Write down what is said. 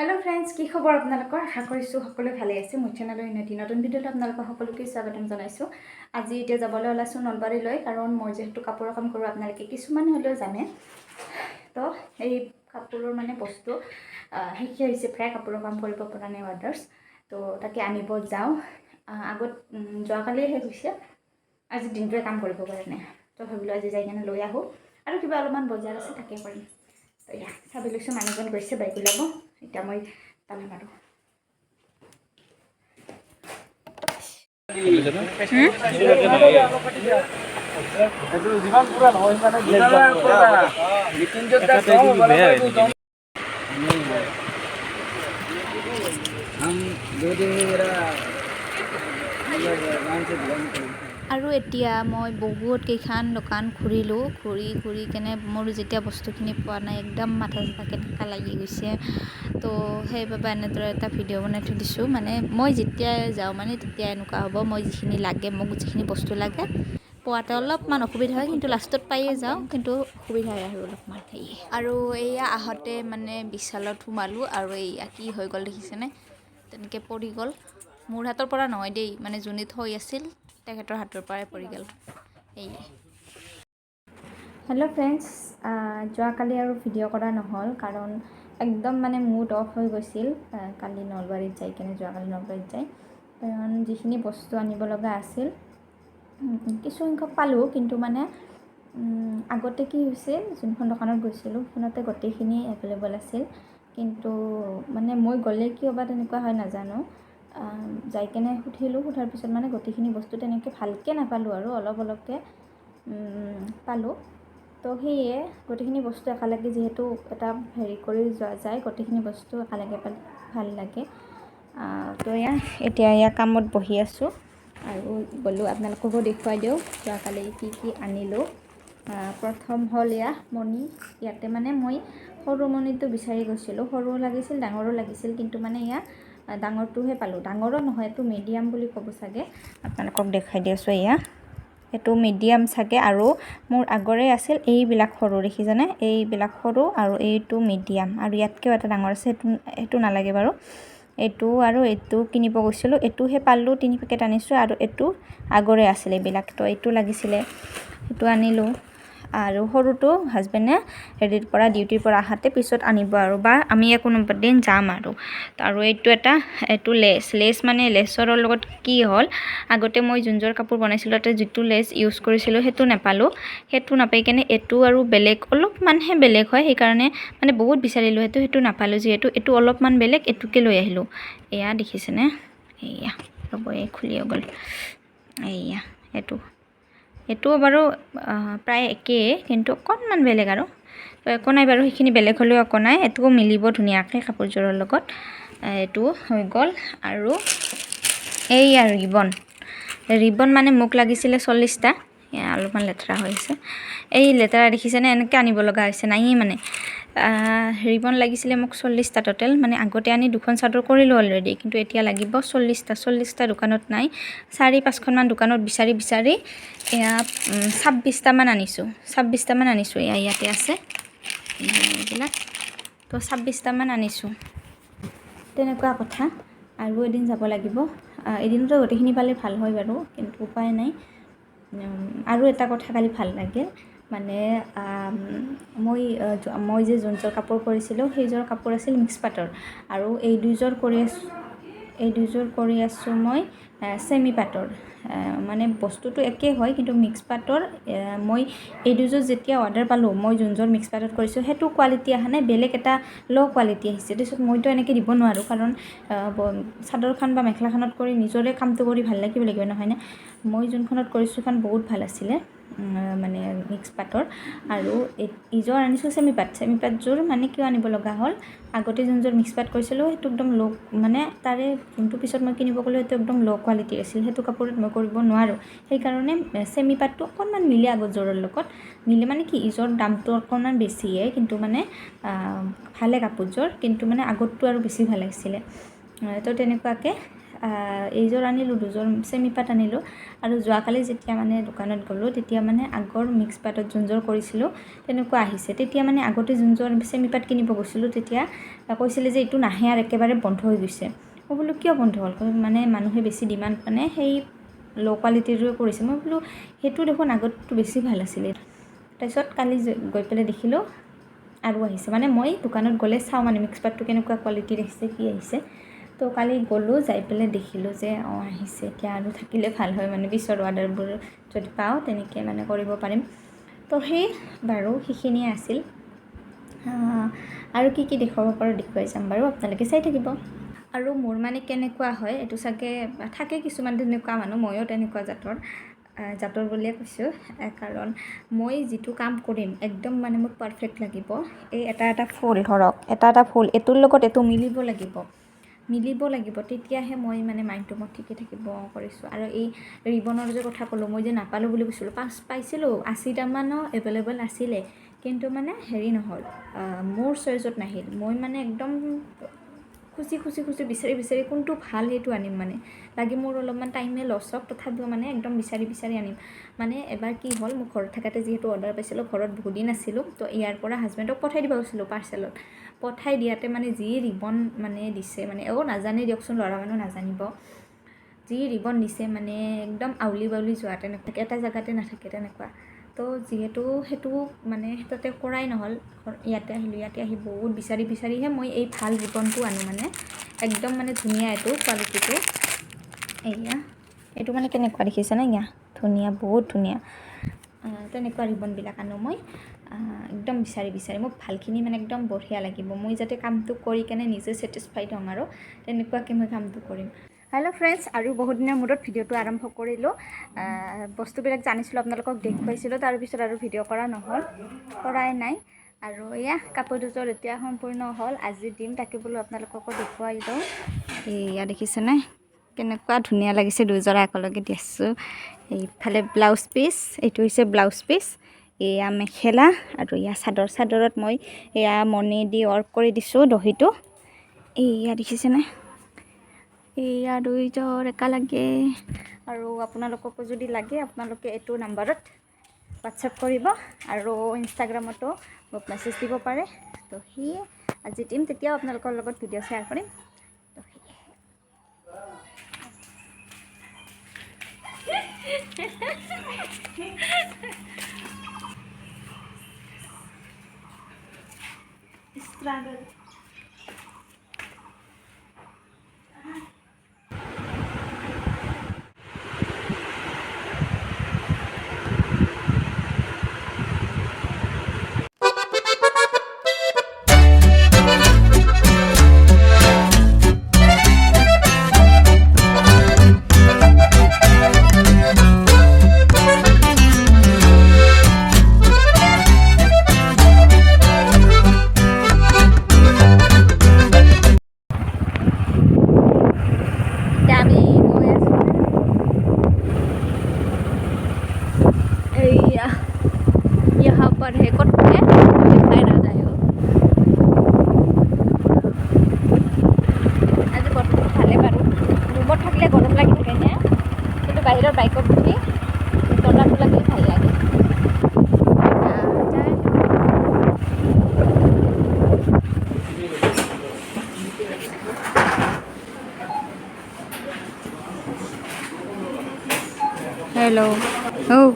Hello' friends, কি খবৰ আপোনালোকৰ? আশা কৰিছোঁ সকলোৱে ভালে আছে। মোৰ চেনেলৰ এটি নতুন ভিডিঅ'ত আপোনালোকক সকলোকে স্বাগতম জনাইছোঁ। আজি এতিয়া যাবলৈ ওলাইছোঁ নলবাৰীলৈ, কাৰণ মই যিহেতু কাপোৰৰ কাম কৰোঁ, আপোনালোকে কিছুমান হ'লেও জানে। তো এই কাপোৰৰ মানে বস্তু শেষে হৈছে প্ৰায়, কাপোৰৰ কাম কৰিব পৰা নাই অৰ্ডাৰ্ছ। তো তাকে আনিব যাওঁ। আগত যোৱাকালিয়ে শেষ হৈছে, আজি দিনটোৱে কাম কৰিব পৰা নাই। তো ভাবিলোঁ আজি যাই কেনে লৈ আহোঁ আৰু কিবা অলপমান বজাৰ আছে, তাকে কৰিম। তো এয়া চাবি লৈছোঁ, মানুহজন গৈছে, বাইক ওলাব, এতিয়া মই তালা মাৰোঁ। আৰু এতিয়া মই বহুত কেইখন দোকান ঘূৰিলোঁ, ঘূৰি ঘূৰি কেনে মোৰ যেতিয়া বস্তুখিনি পোৱা নাই, একদম মাথা চাথা কেনেকুৱা লাগি গৈছে। তো সেইবাবে এনেদৰে এটা ভিডিঅ' বনাই থৈ দিছোঁ। মানে মই যেতিয়া যাওঁ, মানে তেতিয়া এনেকুৱা হ'ব, মই যিখিনি লাগে, মোক যিখিনি বস্তু লাগে, পোৱাতে অলপমান অসুবিধা হয়, কিন্তু লাষ্টত পায়ে যাওঁ, কিন্তু অসুবিধা হয় আৰু অলপমান সেয়ে। আৰু এয়া আহোঁতে মানে বিশালত সোমালোঁ আৰু এয়া কি হৈ গ'ল দেখিছেনে? তেনেকৈ পৰি গ'ল। মোৰ হাতৰ পৰা নহয় দেই, মানে যোনে থৈ আছিল তেখেতৰ হাতৰ পৰাই পৰি গ'ল। সেয়ে। হেল্ল' ফ্ৰেণ্ডছ, যোৱাকালি আৰু ভিডিঅ' কৰা নহ'ল, কাৰণ একদম মানে মুড অফ হৈ গৈছিল কালি নলবাৰীত যাই কেনে, যোৱাকালি নলবাৰীত যাই, কাৰণ যিখিনি বস্তু আনিব লগা আছিল কিছুসংখ্যক পালোঁ, কিন্তু মানে আগতে কি হৈছিল, যোনখন দোকানত গৈছিলোঁ সেইখনতে গোটেইখিনি এভেইলেবল আছিল, কিন্তু মানে মই গ'লে কিয় বা তেনেকুৱা হয় নাজানো। যাই কেনে সুধিলোঁ, সোধাৰ পিছত মানে গোটেইখিনি বস্তু তেনেকৈ ভালকৈ নাপালোঁ আৰু অলপ অলপকৈ পালোঁ। তো সেয়ে গোটেইখিনি বস্তু একেলগে যিহেতু এটা হেৰি কৰি যোৱা যায়, গোটেইখিনি বস্তু একেলগে পালে ভাল লাগে। তো এয়া এতিয়া এয়া কামত বহি আছোঁ আৰু গ'লোঁ, আপোনালোককো দেখুৱাই দিওঁ যোৱাকালি কি কি আনিলোঁ। প্ৰথম হ'ল এয়া মণি। ইয়াতে মানে মই সৰু মণিটো বিচাৰি গৈছিলোঁ, সৰু লাগিছিল, ডাঙৰো লাগিছিল, কিন্তু মানে এয়া ডাঙৰটোহে পালোঁ। ডাঙৰো নহয়, এইটো মিডিয়াম বুলি ক'ব চাগে। আপোনালোকক দেখাই দি আছোঁ, এয়া এইটো মিডিয়াম চাগে। আৰু মোৰ আগৰে আছিল এইবিলাক সৰু, দেখিছেনে? এইবিলাক সৰু আৰু এইটো মিডিয়াম, আৰু ইয়াতকৈও এটা ডাঙৰ আছে, সেইটো নালাগে বাৰু। এইটো আৰু এইটো কিনিব গৈছিলোঁ, এইটোহে পালোঁ, 3 পেকেট আনিছোঁ। আৰু এইটো আগৰে আছিল এইবিলাক, তো এইটো লাগিছিলে, সেইটো আনিলোঁ। আৰু সৰুটো হাজবেণ্ডে হেৰিৰ পৰা, ডিউটিৰ পৰা আহাতে পিছত আনিব আৰু, বা আমি কোনোবা দিন যাম আৰু। আৰু এইটো এটা, এইটো লেচ। লেচ মানে লেচৰ লগত কি হ'ল, আগতে মই যোনযোৰ কাপোৰ বনাইছিলোঁ তাতে যিটো লেচ ইউজ কৰিছিলোঁ সেইটো নাপালোঁ। সেইটো নাপাই কেনে এইটো আৰু বেলেগ অলপমানহে বেলেগ হয়, সেইকাৰণে মানে বহুত বিচাৰিলোঁ সেইটো, সেইটো নাপালোঁ। যিহেতু এইটো অলপমান বেলেগ, এইটোকে লৈ আহিলোঁ। এয়া দেখিছেনে? এয়া ৰ'ব, এই খুলিও গ'ল। এয়া এইটোও বাৰু প্ৰায় একেই, কিন্তু অকণমান বেলেগ আৰু। তো একো নাই বাৰু, সেইখিনি বেলেগ হ'লেও একো নাই, এইটোও মিলিব ধুনীয়াকৈ কাপোৰযোৰৰ লগত। এইটো হৈ গ'ল। আৰু এইয়া ৰিবন। ৰিবন মানে মোক লাগিছিলে 40টা। অলপমান লেতেৰা হৈ আছে, এই লেতেৰা দেখিছেনে? এনেকৈ আনিব লগা হৈছে, নায়েই। মানে ৰিবন লাগিছিলে মোক 40টা ট'টেল। মানে আগতে আনি দুখন চাদৰ কৰিলোঁ অলৰেডি, কিন্তু এতিয়া লাগিব 40টা। 40টা দোকানত নাই। চাৰি পাঁচখনমান দোকানত বিচাৰি বিচাৰি এয়া 26টামান আনিছোঁ, 26টামান আনিছোঁ। এয়া ইয়াতে আছে এইবিলাক। তো 26টামান আনিছোঁ, তেনেকুৱা কথা। আৰু এদিন যাব লাগিব। এদিনতে গোটেইখিনি পালে ভাল হয় বাৰু, কিন্তু উপায় নাই। আৰু এটা কথা কালি ভাল লাগিল, মানে মই যে যোনযোৰ কাপোৰ কৰিছিলোঁ সেইযোৰ কাপোৰ আছিল মিক্স পাটৰ, আৰু এই দুযোৰ কৰি আছোঁ, এই দুযোৰ কৰি আছোঁ মই চেমি পাটৰ। মানে বস্তুটো একেই হয়, কিন্তু মিক্স পাটৰ মই এই দুযোৰ যেতিয়া অৰ্ডাৰ পালোঁ, মই যোনযোৰ মিক্স পাটত কৰিছোঁ সেইটো কোৱালিটি অহা নাই, বেলেগ এটা ল' কোৱালিটি আহিছে। তাৰপিছত মইতো এনেকৈ দিব নোৱাৰোঁ, কাৰণ চাদৰখন বা মেখেলাখনত কৰি নিজৰে কামটো কৰি ভাল লাগিব লাগিব, নহয়নে? মই যোনখনত কৰিছোঁ সেইখন বহুত ভাল আছিলে, মানে মিক্স পাটৰ। আৰু ইযোৰ আনিছোঁ চেমি পাট। চেমি পাটযোৰ মানে কিয় আনিব লগা হ'ল, আগতে যোনযোৰ মিক্স পাট কৰিছিলোঁ সেইটো একদম ল', মানে তাৰে যোনটো পিছত মই কিনিব গ'লোঁ সেইটো একদম ল' কোৱালিটিৰ আছিল, সেইটো কাপোৰত মই কৰিব নোৱাৰোঁ। সেইকাৰণে চেমি পাটটো অকণমান মিলে আগৰযোৰৰ লগত মিলে, মানে কি ইযোৰ দামটো অকণমান বেছিয়ে, কিন্তু মানে ভালে কাপোৰযোৰ, কিন্তু মানে আগৰটো আৰু বেছি ভাল লাগিছিলে। তো তেনেকুৱাকৈ এইযোৰ আনিলোঁ, দুযোৰ চেমি পাট আনিলোঁ। আৰু যোৱাকালি যেতিয়া মানে দোকানত গ'লোঁ তেতিয়া মানে আগৰ মিক্স পাটত যোনযোৰ কৰিছিলোঁ তেনেকুৱা আহিছে। তেতিয়া মানে আগতে যোনযোৰ চেমি পাট কিনিব গৈছিলোঁ তেতিয়া কৈছিলে যে এইটো নাহে আৰু একেবাৰে বন্ধ হৈ গৈছে। মই বোলো কিয় বন্ধ হ'ল, মানে মানুহে বেছি ডিমাণ্ড মানে সেই ল' কোৱালিটিৰটোৱে কৰিছে। মই বোলো সেইটো দেখোন আগতটো বেছি ভাল আছিলে। তাৰপিছত কালি গৈ পেলাই দেখিলোঁ আৰু আহিছে। মানে মই দোকানত গ'লে চাওঁ মানে মিক্স পাটটো কেনেকুৱা কোৱালিটিৰ আহিছে, কি আহিছে। তো কালি গ'লোঁ, যাই পেলাই দেখিলোঁ যে অঁ আহিছে। এতিয়া আৰু থাকিলে ভাল হয়, মানে পিছৰ অৰ্ডাৰবোৰ যদি পাওঁ তেনেকৈ মানে কৰিব পাৰিম। তো সেই বাৰু সেইখিনিয়ে আছিল। আৰু কি কি দেখুৱাব পাৰোঁ দেখুৱাই যাম বাৰু, আপোনালোকে চাই থাকিব। আৰু মোৰ মানে কেনেকুৱা হয় এইটো চাগে থাকে কিছুমান তেনেকুৱা মানুহ, ময়ো তেনেকুৱা জাতৰ বুলিয়ে কৈছোঁ। কাৰণ মই যিটো কাম কৰিম একদম মানে মোক পাৰফেক্ট লাগিব। এই এটা এটা ফুল ধৰক, এটা এটা ফুল এইটোৰ লগত এইটো মিলিব লাগিব, মিলিব লাগিব, তেতিয়াহে মই মানে মাইণ্ডটো মোৰ ঠিকে থাকিব কৰিছোঁ। আৰু এই ৰিবনৰ যে কথা ক'লোঁ, মই যে নাপালোঁ বুলি কৈছিলোঁ, পাইছিলোঁ, 80টামানো এভেইলেবল আছিলে, কিন্তু মানে হেৰি নহ'ল, মোৰ চইচত নাহিল। মই মানে একদম খুচি খুচি খুচি বিচাৰি বিচাৰি কোনটো ভাল সেইটো আনিম, মানে লাগি মোৰ অলপমান টাইমে লছ হওক, তথাপিও মানে একদম বিচাৰি বিচাৰি আনিম। মানে এবাৰ কি হ'ল, মোৰ ঘৰত থাকোঁতে যিহেতু অৰ্ডাৰ পাইছিলোঁ, ঘৰত বহুত দিন আছিলোঁ, তো ইয়াৰ পৰা হাজবেণ্ডক পঠাই দিব গৈছিলোঁ পাৰ্চেলত। পঠাই দিয়াতে মানে যি ৰিবন মানে দিছে, মানে অঁ নাজানে দিয়কচোন, ল'ৰা মানুহ নাজানিব, যি ৰিবন দিছে মানে একদম আউলি বাউলি যোৱা তেনেকুৱা, এটা জেগাতে নাথাকে তেনেকুৱা। তো যিহেতু সেইটো মানে তাতে কৰাই নহ'ল, ইয়াতে আহিলোঁ, ইয়াতে আহি বহুত বিচাৰি বিচাৰিহে মই এই ভাল ৰিবনটো আনো, মানে একদম মানে ধুনীয়া এইটো কোৱালিটিটো। এয়া এইটো মানে কেনেকুৱা দেখিছেনে, এয়া ধুনীয়া, বহুত ধুনীয়া। তেনেকুৱা ৰিবনবিলাক আনো মই, একদম বিচাৰি বিচাৰি মোক ভালখিনি মানে একদম বঢ়িয়া লাগিব, মই যাতে কামটো কৰি কেনে নিজে ছেটিছফাইড হ'ম আৰু তেনেকুৱাকৈ মই কামটো কৰিম। হেল্ল' ফ্ৰেণ্ডছ, আৰু বহুত দিনৰ মূৰত ভিডিঅ'টো আৰম্ভ কৰিলোঁ। বস্তুবিলাক জানিছিলোঁ, আপোনালোকক দেখুৱাইছিলোঁ, তাৰপিছত আৰু ভিডিঅ' কৰা নহ'ল, কৰাই নাই। আৰু এয়া কাপোৰ দুযোৰ এতিয়া সম্পূৰ্ণ হ'ল, আজি দিম, তাকে বোলো আপোনালোককো দেখুৱাই দিওঁ। এয়া দেখিছেনে কেনেকুৱা ধুনীয়া লাগিছে, দুযোৰা একেলগে দিছোঁ। এইফালে ব্লাউজ পিচ, এইটো হৈছে ব্লাউজ পিচ, এয়া মেখেলা আৰু এয়া চাদৰ। চাদৰত মই এয়া মণি দি ৱৰ্ক কৰি দিছোঁ দহিটো। এয়া দেখিছেনে, এয়া দুইযোৰ একেলগে। আৰু আপোনালোককো যদি লাগে আপোনালোকে এইটো নাম্বাৰত হোৱাটছএপ কৰিব আৰু ইনষ্টাগ্ৰামতো মোক মেছেজ দিব পাৰে। তো সেয়ে আজি দিম, তেতিয়াও আপোনালোকৰ লগত ভিডিঅ' শ্বেয়াৰ কৰিম। তো সেয়ে Struggle. এতিয়া আমি গৈ আছোঁ। এইয়া यहाँ पर है ক'ত থাকে দেখাই নাযায়। আজি বতৰটো ভালে বাৰু, ৰুমত থাকিলে গৰম লাগি থাকে নে, কিন্তু বাহিৰৰ বাইকত উঠি বতাহটো লাগিলে ভাল লাগে। হেল্ল' অ'